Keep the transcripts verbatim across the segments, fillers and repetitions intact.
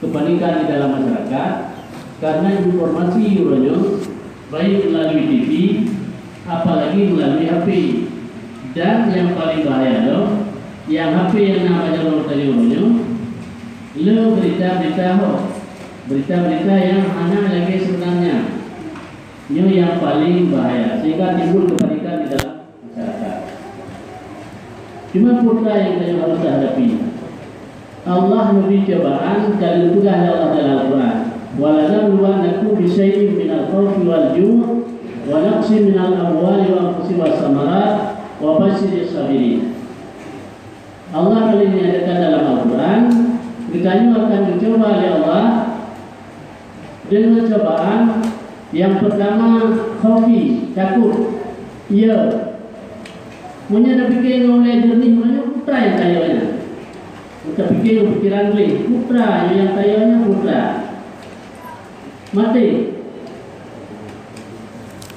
Kepanikan di dalam masyarakat karena informasi uroe nyoe, baik melalui T V, apalagi melalui H P. Dan yang paling bahaya lom, nyang H P nyang na bak jaroe tanyoe uroe nyoe, le berita-berita hoax, berita-berita nyang hana lagée sebenarnya. Nyoe nyang paling bahaya, sehingga timbul kepanikan di dalam masyarakat. Cuma peue nyang tanyoe harus tahadapi. Allah neubri cobaan ka geupeugah lé Allah dalam Al-Quran, "Wa lanabluwannakum bisyai'in minal khaufi wal ju', wa naqsin minal amwali wal anfusi was samarat, wa basyirish sabirin." Allah ka lheueh nyatakan dalam Al-Quran, geutanyoe akan geucuba lé Allah deungon cobaan. Nyang peurtama, khaufi, takot. Iya. Meunyoe tapike ngon ulée jeunih, meunyoe peue nyang tayue nyan. Tapike ngon pikeran gleh, peue nyang tayue nyan, peue. Maté.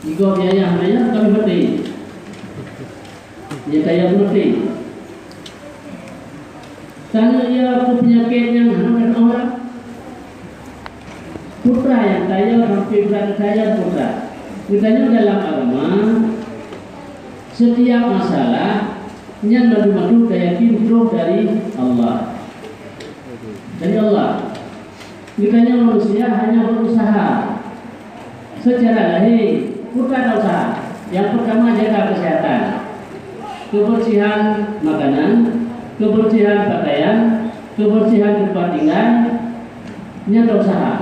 Jigoe biaya hana ya, tapi maté. Nyang tayue maté. Tanyoe ya keu peunyakét nyang hana teuoh. Peue nyang tayue sampai brat tayue peue. Geutanyoe dalam agama, setiap masalah nyan mandum-mandum tayakin troh dari Allah. Dari Allah. Geutanyoe manusia hanya berusaha. Secara lahé, peue ta usaha? Nyang peurtama, jaga keuseuhatan. Kebersihan makanan, kebersihan pakaian, kebersihan tempat tinggal, nyan ta usaha.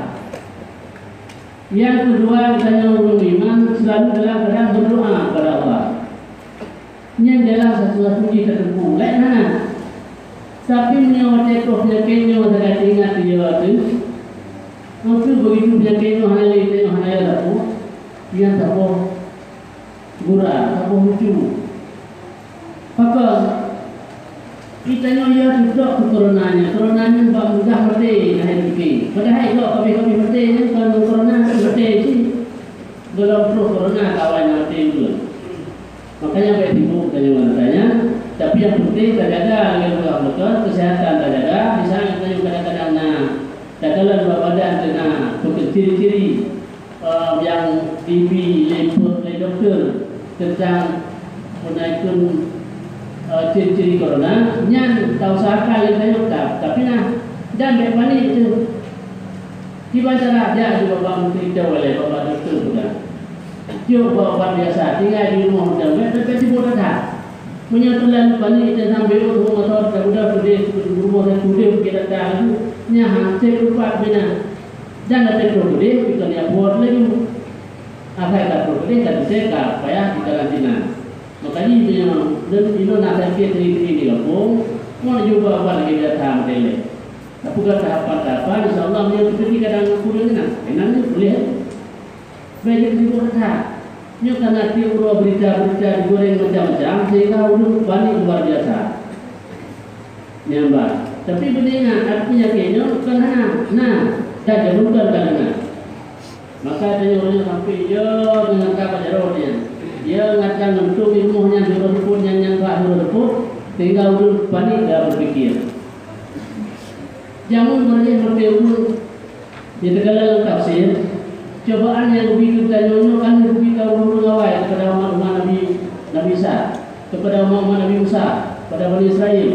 Nyang keudua, geutanyoe ureuëng iman selalu dalam keadaan berdoa kepada Allah. Nyan jalan satu-satu jih teuteumpuh. Laén hana. Tapi meunyoe watée troh peunyakét nyoe, hana teuingat yö ateueh, maka begitu peunyakét nyoe hana lé, tanyoe hana yö sapeue, nyan saboh gura, saboh lucu. Pakon? Geutanyoe yö teudok keu corona nyan. Corona nyan bak mudah maté, nah, hai pike. Padahai gok kabeh-kabeh maté nyan kon corona, maté cit. Golom troh corona kawan nyang maté ulôn. Makanya bèk sibuk tanyoe ngon tanyoe, tapi nyang penting tajaga lagèe peugah beutôi, kesehatan tajaga. Misalnya tanyoe kadang-kadang na takalon bak badan teuh na peue ciri-ciri, eh, nyang jibi lé, lé dokto teuntang peunaikon, eh, ciri-ciri corona, nyan tausahakan lé tanyoe, ta-, tapi na, dan bèk panik teuh. Kiban cara jak di Bapak Menteri Teuh lé Bapak Doktor peugah. Jok bak ubat biasa, tinggai di rumoh mantong, bèk, bèk, bèk sibuk that-that. Meunyoe teulan panik, teuh sampoe u rumoh mantong, tapeugah keudeh, rumoh teuh keudeh, bukon that-that laju, nyan hana sép ubat bina. Dan lam keudeh, bukon jak buet laju. Asai ka keudeh, ka teuntèe ka payah dikarantina. Makajih meunyoe lôn inoe na sakét siri-siri di gampông, mon jubah ubat lagèe biasa meuteulée. Tapeugah tahapan-tahapan, insya Allah, meunyoe teukeudi kadang kureueng na, keunan nyoe puléh. Bèk jeuet sibuk that-that. Nyoe ka na tiep uroe berita-berita digoreng macam-macam, sehingga ulôn panik luar biasa. Nyan bah. Tapi beuingat, peunyakét nyoe kon hana, na, dan jameun kon ka na. Maka tanyoe nyoe sampoe yö ngon atra bak jaroe nyan. Yö ngon atra ngon tueng ilmu nyan, jureueng seupôt nyan, nyan bak jureueng seupôt, sehingga ulôn panik dalam berpikir. Jameun meureueh meuteumé nyang teukalon lam tafsir, cobaan nyang geubi keu tanyoe nyoe kan geubi keu ureueng awai kepada umat-umat Nabi, Nabi Isa, kepada umat-umat Nabi Musa, kepada Bani Israel.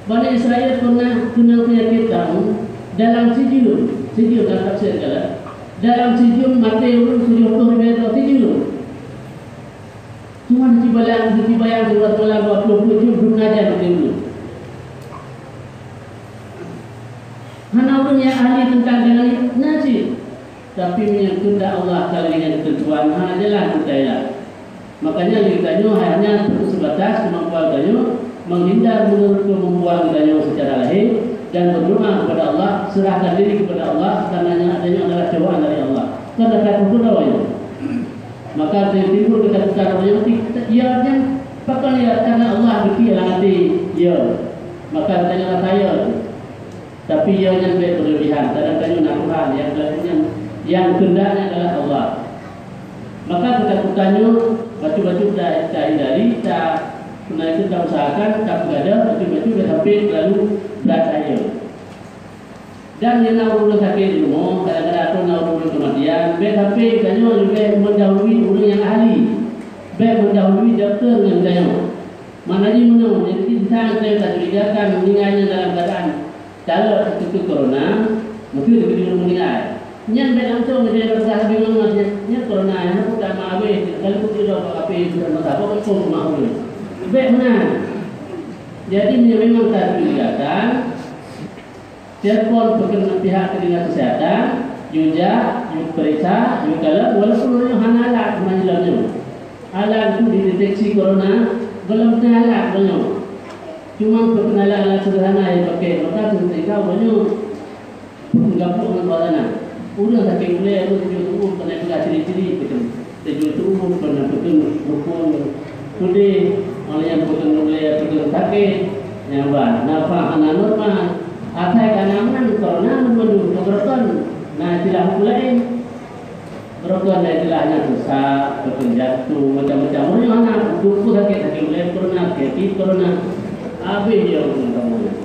Bani Israel pernah keunong peunyakét daun dalam sijeuem, sijeuem dalam tafsir kan, dalam sijeuem maté ureueng tujoh ploh ribèe droe sijeuem. Cuma sibayang, sibayang siuroe seumalam dua ploh peuet jeuem dum na jan maté ureueng. Hana ureueng nyang ahli teuntang dalam nyan na cit. Tapi meunyoe keundak Allah ka lagèe nyan keuteuntuan, hana jalan meuteulak. Makanya lé tanyoe hanya sebatas kemampuan tanyoe, menghindar menurut kemampuan tanyoe secara lahé, dan berdoa kepada Allah, serahkan diri kepada Allah, karena nyan tanyoe adalah cobaan dari Allah. Karena takut kepada Allah. Maka timbul ketakutan orang yang ti-, ya, nyan pakon ya, karena Allah geuti lam até, ya. Maka tanyoe rasa ya. Tapi ya nyan bèk berlebihan, kadang tanyoe na Tuhan, nyang, nyang, nyang keundaknya adalah Allah. Maka ketakutan nyoe bacut-bacut ta, tahindari, ta, peunaikon tausahakan, tapeugah bacut-bacut bèk sampai terlalu brat saja. Dan nyang na ureuëng sakét di rumoh, kadang-kadang na ureuëng keumatian, bék sampé tanyoe leubeh meundahului ureuëng nyang ahli, bék meundahului dokto ngon tanyoe. Makna jih meunoe, jadi insan nyang tacurigakan meuninggai nyan dalam keuadaan carông teukeue corona, meukeue teukeue ureuëng meuninggai. Nyan bék langsong geupeugah lagée nyan, nyan corona, nyan peue ka ma abéh, ka lheueh sidroe bak api, sidroe mata, bak keumpung rumah ureuëng. Bék meunan. Jadi meunyoe memang tacurigakan, telepon peukeun-, pihak keudinas kesehatan, yue jak, yue peuriksa, yue kalon, walaupun ureuëng nyoe hana alat meunan lom nyoe. Alat untuk dideteksi corona, gohlom teuh alat ureuëng nyoe. Cuma peukeun alat-alat sederhana nyang dipakai, maka seukeuseuka ureuëng nyoe peukeun gapok ngon suasana. Ureuëng sakét ulée, ureuëng tujoh tuwoh, keuneuk peugah ciri-ciri, peukeun. Tujoh tuwoh, peukeun, peukeun rukun, peudeh, óh lheueh nyan peukeun ulée, peukeun sakét, nyang ban nafah hana normal. Asai ka na meunan, corona meunurot, beurokon, na istilah buku laén. Beurokon na istilah nyan seusak, peukeun jantung, macam-macam. Ureuëng nyoe hana, tuwoh sakét, sakét ulée corona, sakét pih corona. Habéh dia ureuëng kamoe nyan.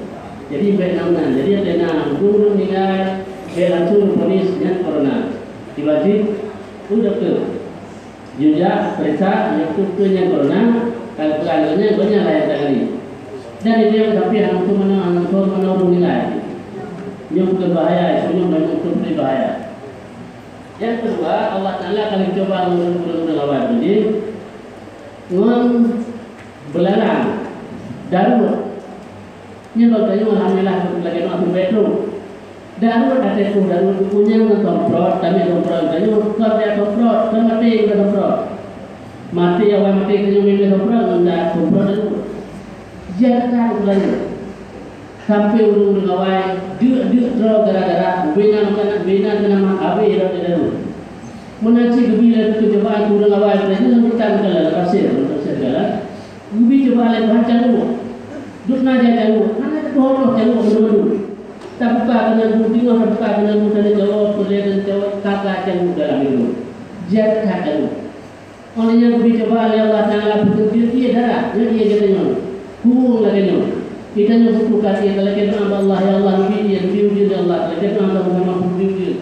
Jadi, bék na meunan. Jadi, watée na ureuëng meuninggai, bék langsung vonis nyan corona. Tiba jih, u dokto. Yue jak, peuriksa, yue kheun nyan corona, ka geupeugah lagée nyan, gobnyan laén tangani. Dan di diam tapi hana meuteumanoe, hana meuteumanoe ureuëng nilai. Nyoe bukan bahaya, nyoe memang beutôi bahaya. Nyang keudua, Allah Taala ka geucuba ureuëng-ureuëng awai tadi ngon beulalang, daruet. Nyoe lôn tanyoe alhamdulillah lagée nyoe ateueh beuet lôn. Daruet até tuh daruet kunyang ngon tomprot, kami tomprot tanyoe, kon dia tomprot, kon maté ngon tomprot. Maté awai maté tanyoe mimé tomprot ngon da tomprot daruet. Jaga tanyoe. Sampai ureuëng-ureuëng awai deuk-deuk droe gara-gara bina makanan, bina tanaman abéh droe daruet. Meunan cit geubi lé keucobaan ureuëng awai tanyoe lam kitab meukalan, tafsir, tafsir meukalan. Geubi cobaan lé Tuhan cangok. Dum na jak cangok, hana teupeue hôk cangok meunurot. Tabuka keunan bu teungoh, tabuka keunan bu teuntèe cawöp, peuleueh teuntèe cawöp, ka-ka cangok dalam ié. Jeuet that cangok. Óh lheueh nyan geubi cobaan lé Allah Taala peuteuntu ié darah, nyan ié geutanyoe. Kuwueng lagèe nyoe. Geutanyoe butuh ka ié, talakèe doa bak Allah, "Ya Allah, neubi ié, neubi ujeuen, ya Allah." Talakèe doa bak Allah, "Neubi ujeuen."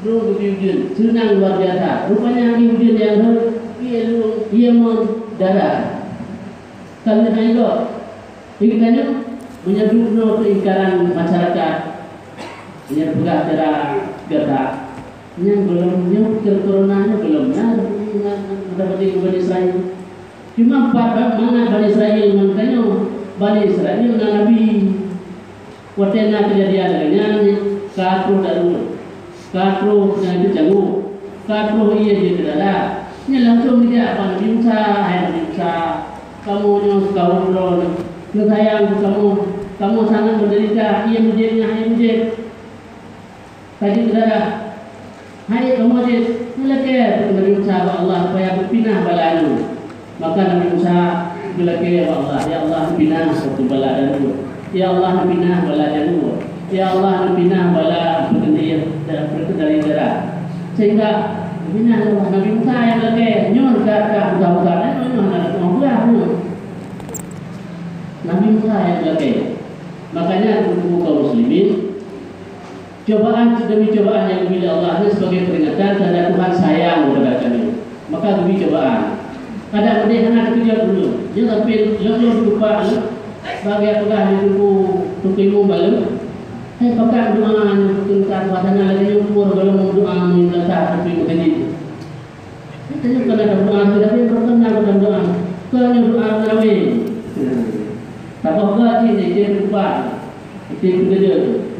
Droe geubi ujeuen, seunang luar biasa. Rupanya angén ujeuen nyang rhot, ié lueng, ié mon, darah. Ka lheueh nyan, di geutanyoe, meunyoe duek noe keuingkaran masyarakat, meunyoe peugah cara gata, nyan gohlom nyoe, corona nyoe gohlom na, na, na, na, na, Bani Israel. Cuma pat mangat Bani Israel ngon tanyoe, Bani Israel na nabi. Watèe na keujadian lagèe nyan, ka troh daruet, ka troh peunyakék cangok, ka troh ié jeuet keu darah. Nyan langsong geujak bak Nabi Musa, "Hai Nabi Musa, kamoe nyoe kawöm droeneuh, neusayang keu kamoe, kamoe sangat meudeurita, ié meujiet nyan ié meujiet." Ka jeuet keu darah. Hai kamoe jeuet, neulakèe Nabi Musa bak Allah supaya geupinah bala nyoe. Maka Nabi Musa geulakèe bak Allah, "Ya Allah, neupinah bala daruet. Ya Allah, neupinah bala daruet. Ya Allah, neupinah bala peuteuntèe dari darah." Sehingga geupinah lé Allah. Nabi Musa nyang lakèe, nyoe ka, ka buta-buta, nyoe hana teupeue nyoe. Nabi Musa nyang lakèe. Makanya, teungku kaum muslimin, cobaan demi cobaan nyang geubri lé Allah nyan sibagai peuringatan tanda Tuhan sayang keupada geutanyoe. Maka geubri cobaan. Kadang udép hana teukeujot ulôn. Nyoe tapi lôn-lôn tupak lôn, bak geupeugah lé teungku, teungku imum baleuem, "Hai, pakat doa nyoe keu suasana lagèe nyoe, pur gohlom doa nyoe meunasah tapi meukeujit." Tanyoe kon na doa, tapi kon na doa. Kon nyoe doa tarawih. Saboh gaki ni, dia lupa. Dia bekerja.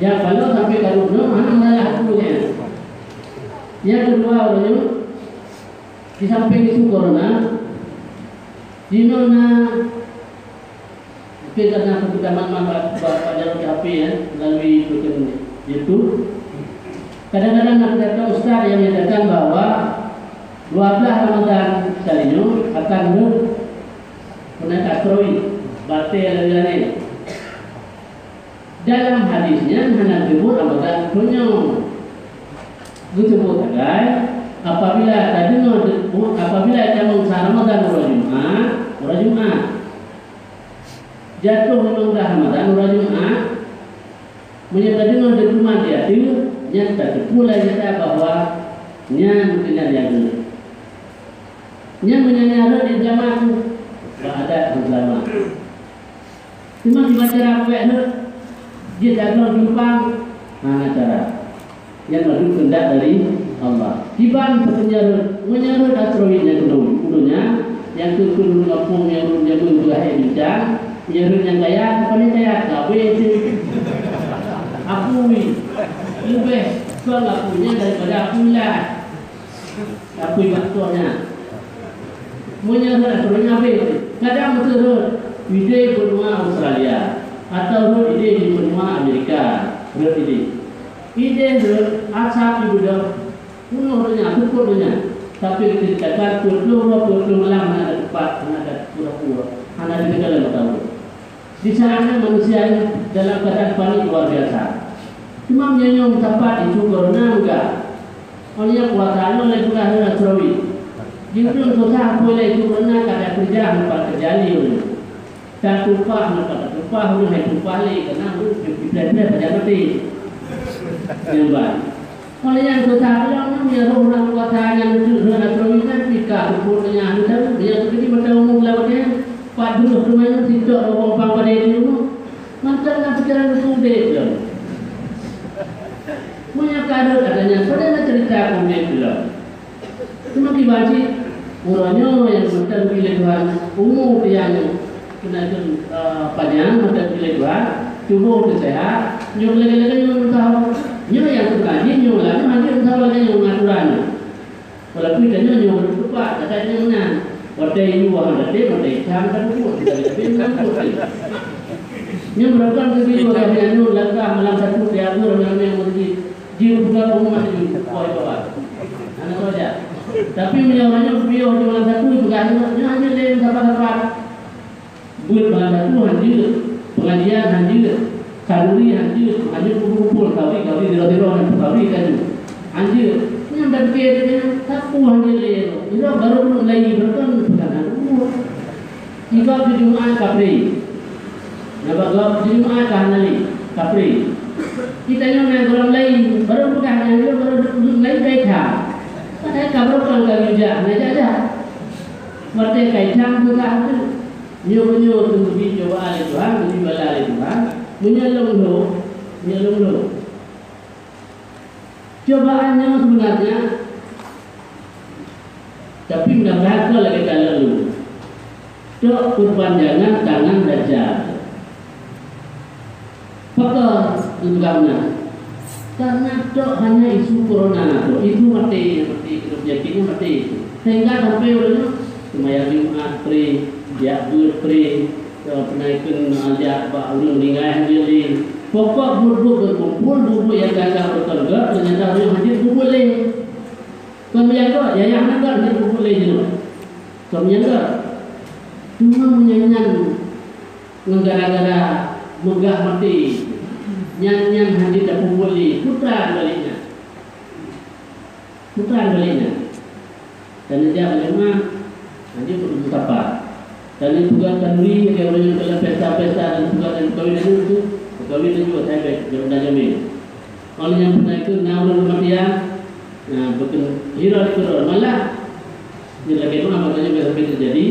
Yang kalau sampai ka runoe, hana masalah aku ni. Yang kedua, orang nyoe, di samping isu corona, di nyoe na Mungkin karena aku kita mat-mat ba-, ba-, ba jalan H P, ya, melalui YouTube. Kadang-kadang aku dapat ustaz yang menyatakan bahwa dua belas Ramadan kali nyoe akan ber-, kena asteroid, batai lagi-lagi. Dalam hadisnya hana disebut Ramadan nyoe. Disebut sagai, apabila tadeungoe, apabila tamong sa Ramadan uroe Jumat, uroe Jumat. Jatuh limong blah Ramadan uroe Jumat. Meunyoe tadeungoe Teuma di ateueh nyan tateupeue lé gata bahwa nyan keunan nyang rhot. Nyan meunyoe nyang rhot di seulamat, bak adat seulamat. Teuma kiban cara peuet rhot, jeuet dagoe jumpang, hana cara. Nyan madu keundak dari Allah. Kiban peue nyang rhot, meunyoe rhot asteroid nyang keunoe, uroe nyan, nyang keu keunoe gampông nyang rhot nyang beureuhai bincang, nyang rhot nyang kaya, pane kaya, kabeh tu. Apui, leubeh kon apui nyan daripada apui laih. Apui bak toh nyan. Meunyoe rhot asteroid nyan habéh, kadang beutôi rhot idéh benua Australia, atau rhot idéh di benua Amerika, rhot idéh. Idéh rhot asap di beudôh, peunoh donya, seupôt donya. Tapi diceritakan peuet ploh dua, peuet ploh lam hana ada teumpat, hana ada pura-pura, hana ada segala macam. Di saat nyan manusia nyan dalam keadaan panik luar biasa. Teuma meunyoe nyoe meusapat itu corona meugah. Óh lheueh nyan puasa nyoe lé peugah ngon asteroid. Jiureueng susah apui lé itu corona ka takeureuja hana pat keureuja lé ureueng nyoe. Tatupah hana pat tatupah, ureueng hai tupah lé, keunan ureueng jipreh-preh pajan maté. Nyan ban. Óh lheueh nyan keu sapeue lom nyoe, meunyoe roh ureueng kuasa nyan neujeuet rhot asteroid nyan, pih ka seupôt nyan, meunyoe teujadi mata umu lam watèe nyan, pat breuh teuma nyoe, sidroe roh bang pang padé di rumoh. Mantong na pikiran udép lom. Meunyoe ka rhot ata nyan, padahai na cerita keu udép lom. Teuma kiban cit, uroe nyoe nyang mantong geubri lé Tuhan, umu tiang nyoe, keunan, eh, panyang mantong geubri lé Tuhan, tuboh teuh seuhat, nyoe lagèe-lagèe nyoe meusaho. Nyoe nyang teuka jih nyoe lagèe nyoe, hana meusaho lagèe nyoe ngon aturan nyoe. Walaupun tanyoe nyoe hana teupat, ata nyoe meunan. Watèe yue hana teutem, watèe itam hana teubuet, tapi hana teubuet. Nyoe meurakan keu yue, nyoe langkah malam satu, tiap ramè-ramè ngon jih. Jeuet peugah pengumuman laju, poh ibarat. Hana saja. Tapi meunyoe ureueng nyoe piôh di malam satu, peugah nyoe, nyoe hana lé sapat-sapat. Buet malam satu hana jeuet, pengajian hana jeuet, khanduri hana jeuet, hana jeuet kumpul-kumpul, khanduri, khanduri, sidroe-sidroe hana khanduri ka jeuet. Hana jeuet. Nyan bak pike nyan, sapeue hana jeuet lé nyoe? Nyoe baru mulai, baru kan peugah hana jeuet. Igob di Jumat ka pré. Nyan bak gob di Jumat ka hana lé, ka pré. Kita nyoe na gohlom laén, barô peugah nyan nyoe barô duek laén ka itam. Padahai ka barô kon ka geujak, hana jak-jak. Watèe ka itam peugah tu. Nyoe meunyoe teuh geubri cobaan lé Tuhan, geubri bala lé Tuhan, meunyoe lôn lhô, meunyoe lôn lhô. Cobaan nyoe seubeunarnya, tapi mudah-mudahan kon lagèe ka lôn lhô. Trok peupanjangan tangan raja. Pakon peugah meunan? Karena trok hana isu corona na trok, isu maté, maté, keuneuk penyakit nyan maté. Sehingga sampai ureueng nyoe seumayang Jumat pré, jak beuet pré, eh, peunaikon ajak bak ureueng tinggai hana lé. Pokok buet-buet beukumpul, buet-buet nyang gagah beutôi gèt, teunyata ureueng hana jeuet buet lé. Kon meunan gèt, yayah na gèt, hana jeuet buet lé jinoe. Kon meunan gèt. Cuma meunyan nyan ngon gara-gara meugah maté, nyan, nyan hana jeuet tapeubuet lé, peue treun balék nyan. Peue treun balék nyan. Dan neujak balék ma, hana jeuet peuduek sapa. Dan neupeugah khanduri, lagèe ureueng nyang dalam pesta-pesta dan peugah dan kawin aneuk tu, kawin aneuk sabe, jameun dan jameun. Óh lheueh nyan peunaikon na ureueng keumatian, na bukon hira dikeureueng. Malah, nyan lagèe doa, makanya biasa teujadi.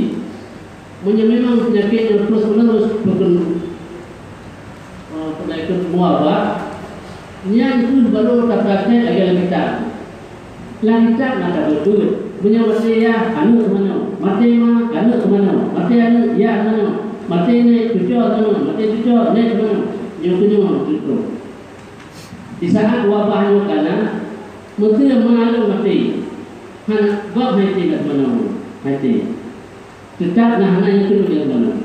Meunyoe memang peunyakét nyoe terus-menerus bukon, eh, peunaikon muwabah, nyan kheueh barô tapraktek lagèe lam kitab. Lam kitab na tabeuet-beuet, meunyoe maté yah, aneuk teumanoe, maté ma, aneuk teumanoe, maté aneuk, yah teumanoe, maté nèk, cucoe teumanoe, maté cucoe, nèk teumanoe, nyoe keuh nyoe teuntèe. Di saat wabah nyoe ka na, meuseuti ma lôn maté, hana gob hai tém teumanoe, hai tém. Teutab na hana nyang keuneuk nyang teumanoe.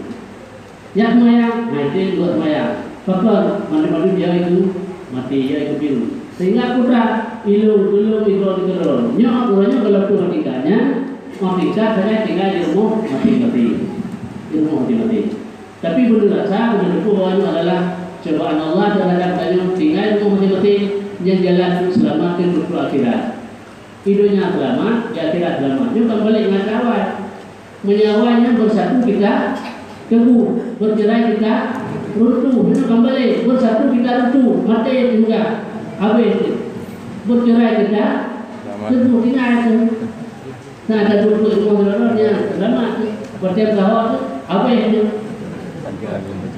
Jak seumayang, hai tém gob seumayang. Pakon, mandum-mandum jai keu maté, jai keu piôh. Sehingga peue treun, ilôn, geulôn, idroe, dikeudroe. Nyoe uroe nyoe gohlom peue tingkat nyan, óh tingkat sagai tinggai di rumoh maté-maté. Di rumoh maté-maté. Tapi beuneuh rasa, beuneuh teupeue bahwa nyoe adalah cobaan Allah teuhadap tanyoe tinggai rumoh maté-maté nyang jalan keu seulamat keu keu akhirat. Di donya seulamat, di akhirat seulamat. Nyoe ka meubalek ngon awai. Meunyoe awai nyan beusatu kita teguh, beucerai kita Runtuh, hana kembali. Bersatu kita runtuh, maté teuh. Habéh teuh. Bercerai kita, teupeu tinggai teuh. Nah, ada dua puluh lima orang yang selamat. Percaya bahwa tu, habéh tu.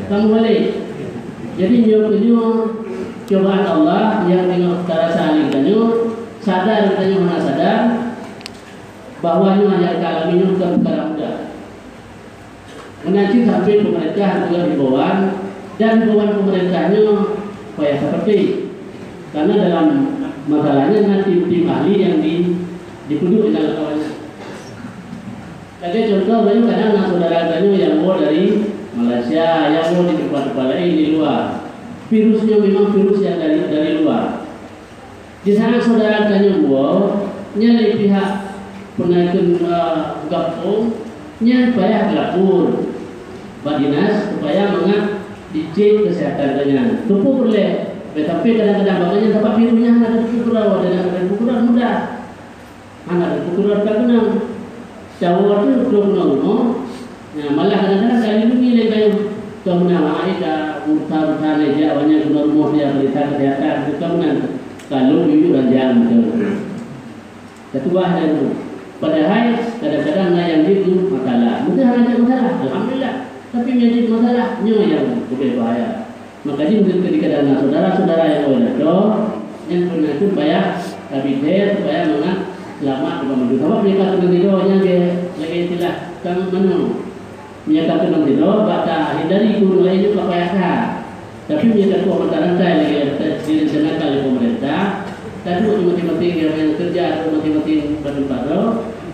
Kamu balik. Jadi, nyoe, nyoe cobaan Allah yang tengok tarasa lé tanyoe, sadar tanyoe hana sadar, bahwa nyoe yang ka alami nyoe bukan perkara mudah. Meunan cit sampai pemerintah juga himbauan, dan himbauan pemerintah nyoe payah seperti. Karena dalam masalahnya na tim-tim ahli yang di, dipeuduek dalam kawan nyan. Lagèe contoh, banyak kadang na saudara tanyoe yang woe dari Malaysia, yang woe di tempat-tempat lain di luar. Virus nyoe memang virus yang dari, dari luar. Di saat saudara tanyoe woe, nyan lé pihak peunaikan, eh, gampông, nyan payah geulapor bak dinas supaya mangat dicek kesehatan geuh nyan. Teupeu peureulèe, bèk sampai kadang-kadang bak geuh nyan sabab virus nyan hana teupeu keudroe, dan hana teupeu keudroe mudah. Hana teupeu keudroe ka keunong. Cawa tu keunong rumoh. Nah, malah kadang-kadang ka lindungi lé kayu. Ka meunan, ah, eh, ka buta-buta lé jak awaknyan keunong rumoh dia berita kesehatan. Ka meunan, ka lôn yuyup ranjang macam tu. Ka tuah dah tu. Padahai kadang-kadang na nyang jeuet tu masalah. Mungkin hana jeuet masalah. Alhamdulillah. Tapi nyang jeuet masalah, nyoe nyang lebih bahaya. Maka jih meukeusut keudroe na saudara-saudara nyang awai lakoe, nyan peureulèe payah tabidée supaya mangat seulamat banmandum. Sabab meunyoe ka keunong sidroe nyan lagèe, lagèe istilah kang manoe. Meunyoe ka keunong sidroe, bak tahindari keu ureueng laén nyoe ka payah that. Tapi meunyoe ka tuwoe mata rantai lagèe direncanakan lé peumeurintah, taduek di maséng-maséng nyang keureuja, taduek maséng-maséng bak teumpat droe,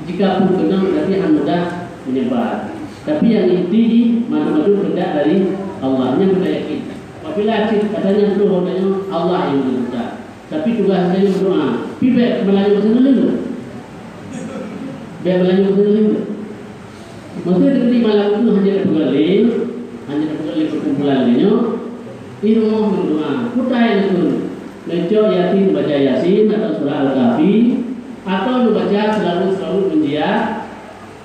jika pun keunong, berarti han mudah meunyebar. Tapi nyang inti jih, mandum-mandum keundak dari Allah. Nyan beutayakin. Apabila cit katanya tuh katanya Allah yang menentukan. Tapi tugas katanya berdoa. Pi bèk meulayeue meuseuleuleue. Bèk meulayeue meuseuleuleue. Maka di malam itu hanya ada pegawai, hanya ada pegawai perkumpulan nyoe. Di rumah berdoa. Kutai itu. Neucok Yasin, baca Yasin atau surah Al-Kahfi, atau neubaca seulaweuet-seulaweuet munjiat.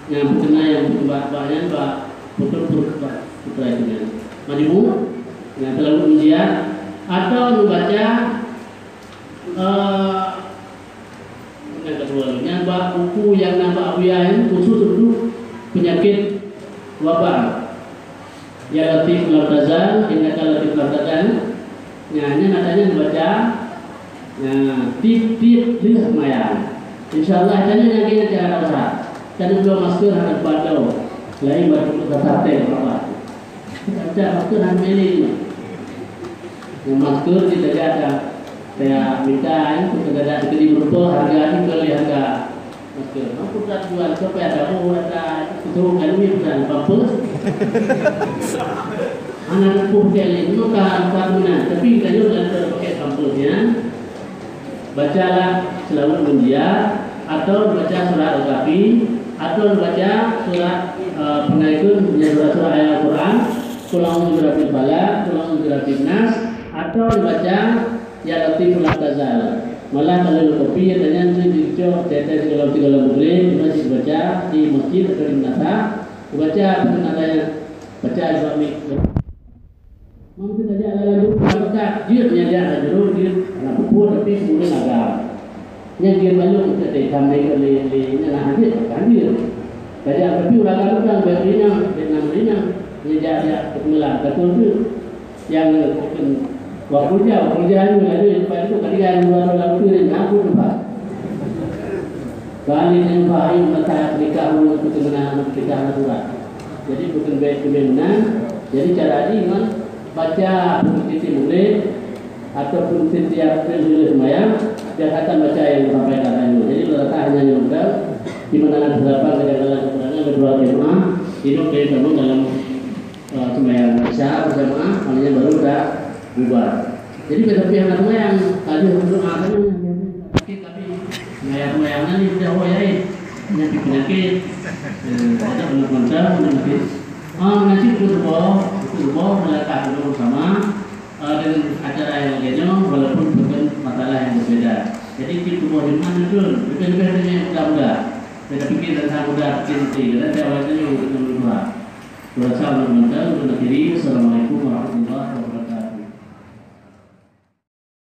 Nyang peukeuna nyang bak, bak nyan bak putroe-putroe, bak putroe itu nyan. Majmu', nyang teulaweuet munjiat, atau neubaca, eh, nyang keudua, nyang bak buku nyang na bak Abuya nyan khusus untuk penyakit wabah. Ya Latif lam tazal, innaka latif lam tazal. Nyan, nyan katanya neubaca, nah, tiep-tiep lheueh seumayang. Insya Allah, katanya nyang kena cara usaha. Katanya bloe masker hana teupatô. Laén baru tatap teh apa. Baca masker hana mele. Yang masker kita jaga. Saya minta, eh, untuk kita jaga, kita di berupa harga ni, kali harga. Masker. Aku tak jual, siapa yang tahu, ada keturunan ni bukan pampers. Anak aku pakai ni, bukan, bukan guna. Tapi kita juga ada pakai pampers, ya. Bacalah seulaweuet munjiat, atau baca surah Al-Kahfi, atau baca surah, eh, peunaikun, ya, surah-surah ayat Al-Quran, Qul a'udzu birabbin falaq, Qul a'udzu birabbin nas, atau baca Ya Latif lam tazal. Malah kalau kopi, ya, tanya tu dicok, tete segala-segala boleh, cuma dibaca di masjid atau di madrasah. Baca apa tu namanya? Baca juga mi. Mungkin saja ada lagu, kalau tak, dia punya dia ada dulu, dia nak pupuk, tapi kemudian agam. Yang dia malu kita teh, sampai ke le, le, nya nak hadir, hadir. Saja, tapi orang lalu kan, berina, berina, berina. Dia dia, dia, kemulan, betul tu. Nyang, wak keureuja, wak keureuja nyoe laju, lepas tu keudéh nyoe dua tahun lalu tu, dan aku tu, Pak. Kali nyoe, Pak, ayo mata nikah dulu, aku tu kena nikah natural. Jadi, bukan baik tu memang. Jadi, cara ni memang baca buku titi murid ataupun setiap kali seumayang, biasakan baca yang disampaikan tadi. Jadi, letak hanya yang mudah, di mana ada harapan, kadang-kadang kekurangan, kedua jemaah, hidup dari kamu dalam eh, sembahyang Isya berjamaah, malamnya baru dah bubar. Jadi, pada pihak nak sembahyang, tadi berdoa saja. Tapi, tapi, sembahyang-sembahyang ni sudah, oh, ya, eh. Penyakit-penyakit. Eh, ada pun mantap, penyakit. Ah, nanti itu subuh, itu subuh, melangkah dulu bersama, eh, dengan acara yang lainnya, walaupun bukan masalah yang berbeda. Jadi, itu subuh di mana tu? Lebih-lebih dengan yang muda-muda. Kita pikir tentang muda, pikir nanti. Kadang saya awalnya yang muda. Wassalamualaikum warahmatullahi wabarakatuh.